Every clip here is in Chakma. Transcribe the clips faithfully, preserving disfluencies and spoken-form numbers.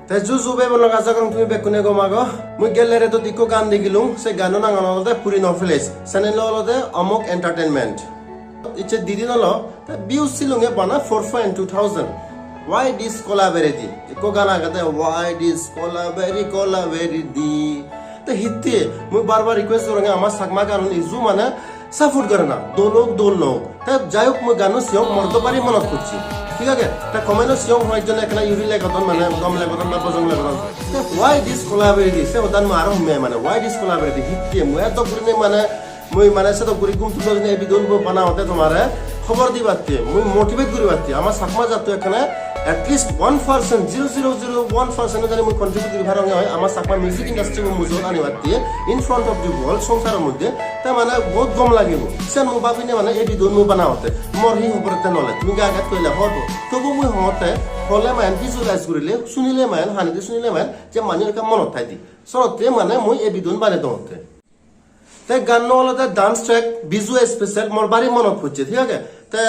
Te juju bebonlok, aja gorong tumi bekkune gom ago. Mui gelle redot ikko gan degilung, se gano nangan olode Puri No Palace, channel olode Omok Entertainment. Icche didin olo, te views silunge bana four point two thousand. Why this collaborative? Ikko gan agede, "Why this collaborative, collaborative?" Te hitte, mui bar bar request goronge ama Chakma ganun iju mane support gore na, dol ok, dol no ok. Te jai ok, mui gano siyong, mor do bari monot pocche. Thik age? Te comment o siyong, hoyek jone ekkena yuri legodon, mane gom legodon ba bojong legodon. Te why this collaborative? Se hodan mui aro humme mane, why this collaborative? Hitte mui eto gurinei mane, mui mane seto guri gum tulo jone ei video bo bana ote tomare hobor dibatte, mui motivate guribatte, ama Chakma jatto ekkena at least one percent, zero zero zero one percent jani mui contribute guri paronge oi, ama Chakma music industry bo mujungot anibatte, in front of the world, songsaro moddhe, te mane bahut gom lagibo. Sen mui babine mane ei video mui bana ote, mor hi hobor te nole, tumi ga ga toile hobo. Tobu mui hongotte, hole mane visualize gurile, sunile mane, hanidi sunile mane, je mane ekka monot thai di. Senotte mane mui ei video bane dongotte. Te ganno olode dance track, Biju special, mor bari monot pocche, thik age? Te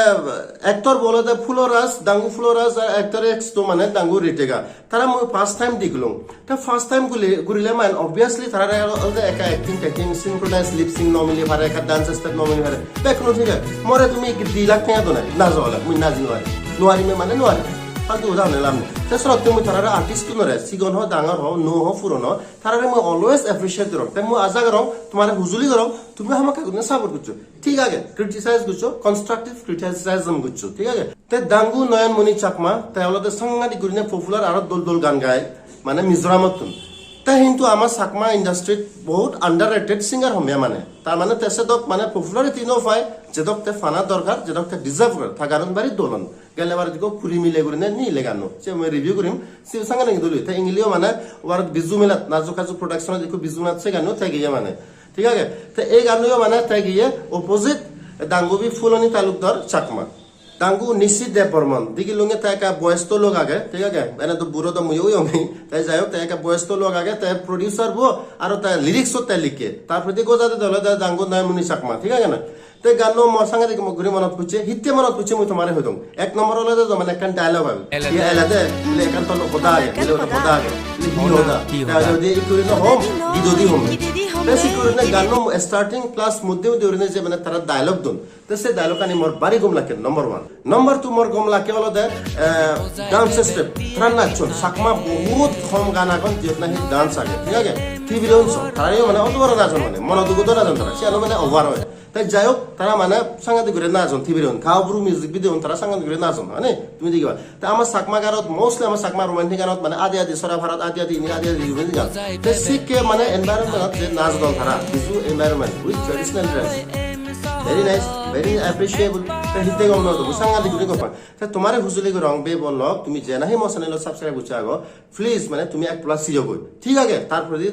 actor bo olode Phulo Raj, Dangu Phulo Raj, ar actor ex to mane Dangu Ritega. Tara mui first time degilung. Te first time guli-, gurile mane obviously tara olode ekka acting, acting, synchronize, lip sync no mili pare, ekka dance step no mili pare. Bekkun thik age. More tumi di lakh tenga done, najo ole, mui naji no pari. No pari me mane no pari. Faltu hoda hone lab nei. Te senotte mui tarare artist unore, sigon ho, dangor ho, nuo ho, puron ho, tarare mui always appreciate gorong. Te mui aja gorong, tomare hujuli gorong, tumi hamakkai gurinei support goccho. Thik age, criticize goccho, constructive criticism goccho, thik age? Te Dangu Noyon Moni Chakma, te olode sangadik gurinei popular aro dol dol gan gai, mane Mizoramottun. Te hintu ama Chakma industry-t bahut underrated singer homme mane. Tar mane te sedok mane popularity no pai, jedok te pana dorkar, jedok te deserve gore, ta ganun bari dol on. Gelle bare ikko Puri Mile gurinei nile ganno. Se mui review gurim, se sangadik dol oye. Te ingilio mane war Biju Melat, Naju Kaju Production-ot ikko Biju Melat se ganno te giye mane. Thik age? Te ei ganno yo mane te giye opposite Dangubi Phuloni Talukdar Chakma. Dangu Nisi Debbarman, degilunge te ekka boyosto lok age, thik age? Ene do buro do mui oyong, te jai hok te ekka boyosto lok age, te producer bo, aro te lyrics o te likke. Tar poredi gojade olode Dangu Noyon Moni Chakma, thik age na? Te ganno mor sangadik guri monot pocche, hitte monot pocche mui tomare hoi dong. Ek nombor olode jemon ekkan dialogue age. Elede. Ye elede, bile ekkan tolo hoda age, bile hoda age. Bile hi hoda? Hoda, hi hoda? Te hoda? Jodi ikko guri no hom, gidodi hom. Te sikko guri ne ganno starting plus moddhe moddhe guri ne je mane tara dialogue don. Te se dialogue ani mor bari gom lakke, number one. Number two mor gom lakke olode, eh, dance step. Tara nachon, Chakma bahut hom gan agon, jiyot nahi dance age, thik age? Tibire unso, tara yo mane oto boro najon mane, mono dugo do najon tara, siyano mane over oi. Te jai hok, tara mane sangadik guri najon, tibire un. Kaubru music video un tara sangadik guri najon, hani? Tumi degiba. Te ama Chakma ganot, mostly ama Chakma romantic ganot mane adi adi sora pharot, adi adi ini, adi adi ini gan. Te sikke mane environment je najodon tara, Biju environment with traditional dress. Very nice, very appreciable. Te hitte gom no do, sangadik guri gom pang. Te tomare hujuli gorong, bebonlok, tumi je nahi mo channel-o subscribe goccho ago, please, mane tumi ek polla siyo goi. Thik age, tar poredi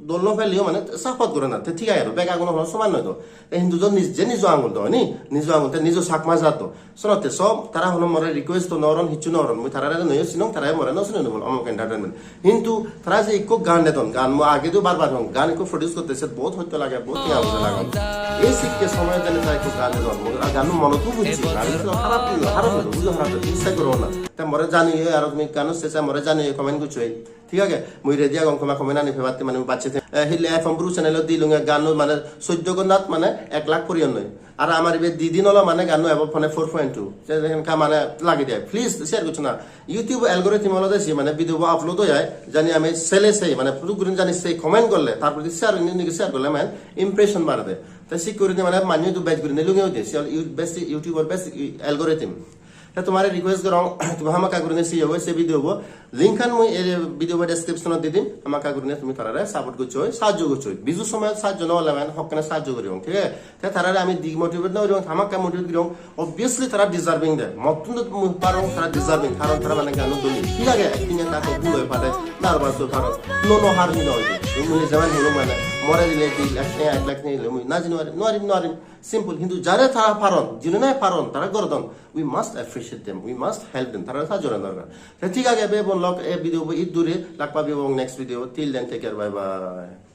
dol no peleyo mane support goro na. Te thik age, bek aguno hono soman noi do. Te hintu do nij-, je nijo angul do, ni? Nijo angul, te nijo Chakma jat do. Senotte sob, tara hono more request do no goron, hissu no goron. Mui tarare noyo sinong, tara more no sinong, bol Omok Entertainment. Hintu tara je ikko gan dedon, gan mo age do bar bar hong, gan ikko produce gotte se bahut hosto lage, bahut tenga poisa lage. Ei sikke somoy dene tara ikko gan dedon, mo-, a, gan monot pocche, gan ikko harap, harap hoido, bujo harap hoido, issai goro na. Te more janiyo, aro tumi gano se se more janiyo, comment goccho. Thik age, mui ready agong toma comment ani pebatte, mane bacche te. Eh, hille iPhone Pro channel-ot dilunge ganno mane soddo ghontat mane ek lakh puriyon noi. Ar amar ibe di din olo mane ganno ebo phone four point two. Se dekhen ka mane lagi de. Please share goccho na. YouTube algorithm olode se mane video bo upload oi jai, jani ami sele sei, mane puro gurin jani sei comment gorle, tar poredi share ni ni share gorle mane impression barede. Te sik gurinei mane manye do bej gurinei lunge oi de. Se ol You-, best YouTube-or best algorithm. Te tomare request gorong, tumi hamakkai gurinei siyo goi se video bo. Link-an mui ei video bo description-ot di dim. Hamakkai gurinei tumi tarare support goccho, sahajjo goccho. Biju somoyot sahajjo no ole mane hokkene sahajjo guribong, thik age? Te tarare ami demotivate no guribong, hamakkai motivate guribong. Obviously tara deserving de. Mottun do mui parong tara deserving, karon tara mane gano dole. Thik age, acting-e ta ekko bul oi pare, nervous oi pare. No, no, har hi no oi. Mui jeman holo mane, more dile di lakh, ek lakh nile mui naji no parim, no parim, no parim. Simple, hintu jare tara paron, jine nahi paron, tara gorodon, we must appreciate them, we must help them, tara sahajjo gora dorkar. Te thik age, bebonlok, ei video bo iddur-e, lak pebong next video, till then take care, bye bye.